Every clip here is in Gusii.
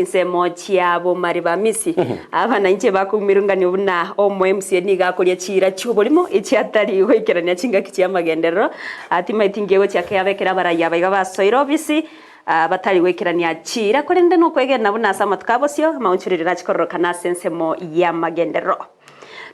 Chinsemo chia bomari ba Misiri. Aba nainche bakomirungania buna omoMCA nigo akoria chiira chi'oborimo echi atari goikerania chingaki chi'amagenderero. Timaeti nki egochia keaba ekero abarai aba iga basoire obisi batari goikerania chiira, korende nokwegena buna ase amatuko abosio amaonchorerio nache kororokana ase ensemo y'amagenderero.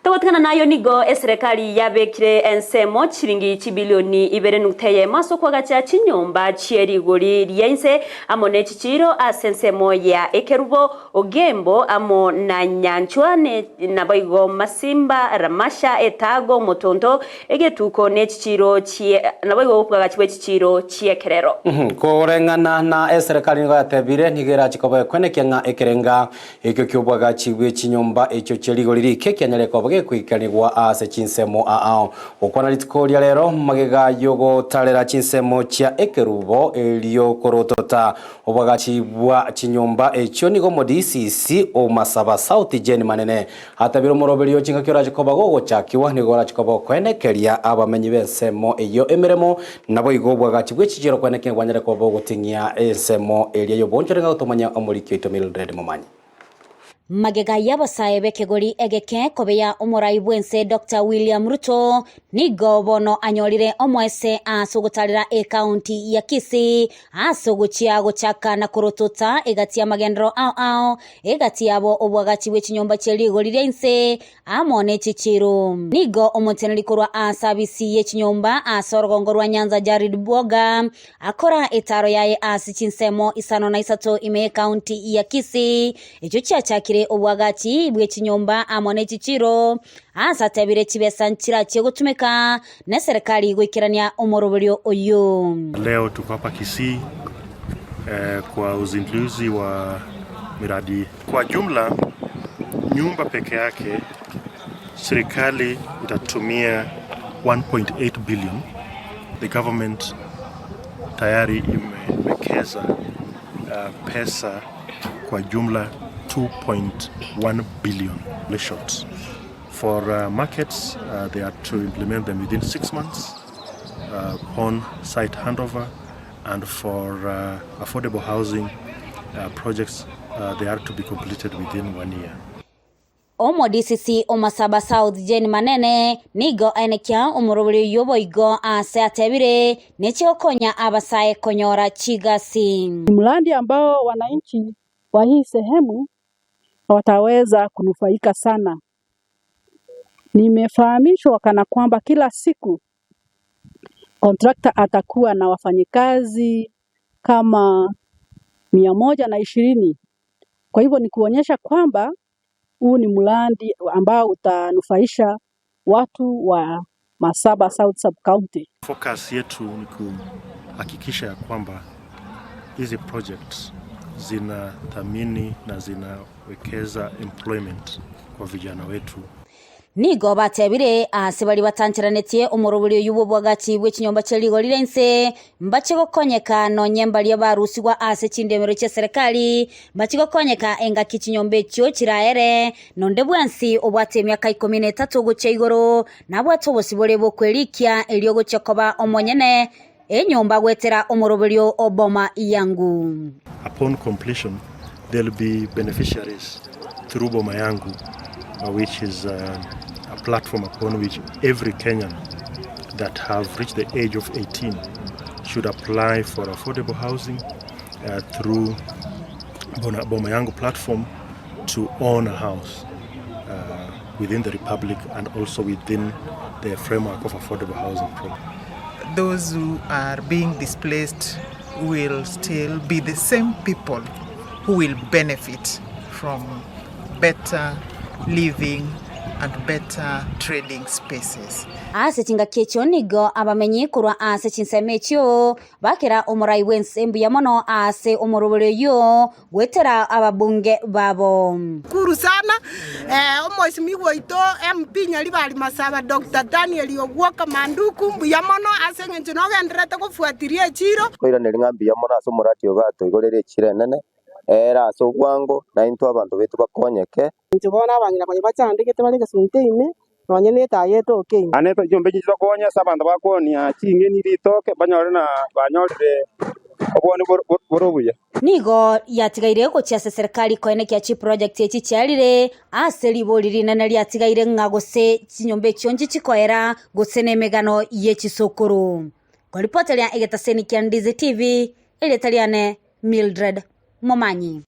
Togotigana nayo nigo eserekari yabekire ensemo chiringi chibilioni ibere nukta eyemo ase okoagacha chinyomba chie rigori ria inse amo ne chichiiro ase ensemo ya Ekerubo, Ogembo amo na Nyanchwa naboigo Masimba, Ramasha, Etago, Motonto, Egetuko ne chichiiro chie naboigo oboagachi bwe chichiiro chi'ekerero. Koreng'ana na eserekari nigo yatebire nigo erache koba ekwenekia ng'a ekerenga Ekio ki'obwagachi bwe chinyomba echio chie rigori rike kianyare koba gekoikanigwa ase chinsemo aao. Gokwana rituko ria rero magega y'ogotarera chinsemo chia ekerubo erio korotota obwagachi bwa chinyomba echio nigo omodisisi o Masaba South Jane Manene atabire omoroberio chingaki orache koba gogochakigwa nigo orache koba okoenekeria abamenyi b'ensemo eyio emeremo naboigo obwagachi bwe chichiro kwenekia bwanyare koba bogoting'ia ensemo eria y'obonchore ng'a gotomanya omoriki oito Mildred Momanyi. Magega y'abasae b'ekegori egeke kobeya omorai bw'ense Doctor William Ruto nigo bono anyorire omoese ase ogotarera ekaunti ya Kisii ase ogochia gochaka na korotota egati y'amagenderero ao ao egati yabo obwagachi bwe chinyomba chie rigori ria inse amo ne chichiiro. Nigo omoteneneri korwa ase abisi ye chinyomba ase orogongo rwa Nyanza Jared Bwoga akora etaaro yaye ase chinsemo isano na isato ime y'ekaunti ya Kisii echio chiachakire obwagachi bwe chinyomba amo ne chichiiro ase atebire chibesa nchirachie gotumeka neserekari goikerania omoroberio oyio. Leo tuko hapa Kisii eh, kwa uzinduzi wa miradi kwa jumla nyumba peke yake serikali itatumia 1.8 billion. The government tayari imewekeza uh, pesa kwa jumla 2.1 billion short. For uh, markets uh, they are to implement them within six months uh, upon site handover and for uh, affordable housing uh, projects uh, they are to be completed within one year. Omo-DCC o Masaba South Jane Manene nigo aenekia omoroberi oyio boigo aase atebire nechigokonya abasae konyora chigasi. Ni mradi ambao wananchi wa hii sehemu wataweza kunufaika sana. Nimefahamishwa kana kwamba kila siku kontrakta atakuwa na wafanyikazi kama 120. Kwa hivyo ni kuonyesha kwamba huu ni mradi ambao utanufaisha watu wa Masaba South Sub County. Focus yetu ni kuhakikisha ya kwamba hizi projects zinathamini na zinawekeza employment kwa vijana wetu. Nigo batebire aase baria batancheranetie omorobori oyio bw'obwagachi bwe chinyomba chie rigori ria inse, mbache gokonyeka nonye mbaria barusigwa ase chindemero chi'eserekari, mbache gokonyeka engaki chinyomba echio chiraere, nonde bwensi obwate emiaka ikomi na etato gochia igoro, nabwate obosibore bw'okwerikia erio gochia koba omonyene enyomba goetera omoroberio o Boma Yangu. Upon completion there will be beneficiaries through Boma Yangu which is a platform upon which every Kenyan that have reached the age of 18 should apply for affordable housing uh, through Boma Yangu platform to own a house uh, within the republic and also within the framework of affordable housing program. Those who are being displaced will still be the same people who will benefit from better living and better trading spaces. Ase chingaki echio nigo abamenyi korwa ase chinsemo echio bakera omorai bw'ense mbuya mono ase omorobori oyio goetera ababunge babo. Shukuru sana omoisimigwa oito MP Nyaribari Masaba Doctor Daniel Ogwoka Manduku mbuya mono ase eng'encho nogendererete gofuatiria echiro. Koiraneria ng'a mbuya mono ase omorati oyo batoigorere echiro enene, ere ase obwango, na intwe abanto baito bakonyeke. Inche bono abang'ina baria bachandegete bare egesunte ime, nonya netaya etoke ime. Naende chiombe echi chitokonye ase abanto bakoonia ching'eni ritoke, banyore na banyorire. Obwoni bore obuya. Nigo yatigaire gochia ase serikali koenekia chiproject echi chiarire ase ribori rinene riatigaire ng'a gose chinyomba echio nchichikoera gose nemegano ye chisukuru. Koripoteria egetaseni kia Ndizi TV, erieta riane Mildred Momanyi.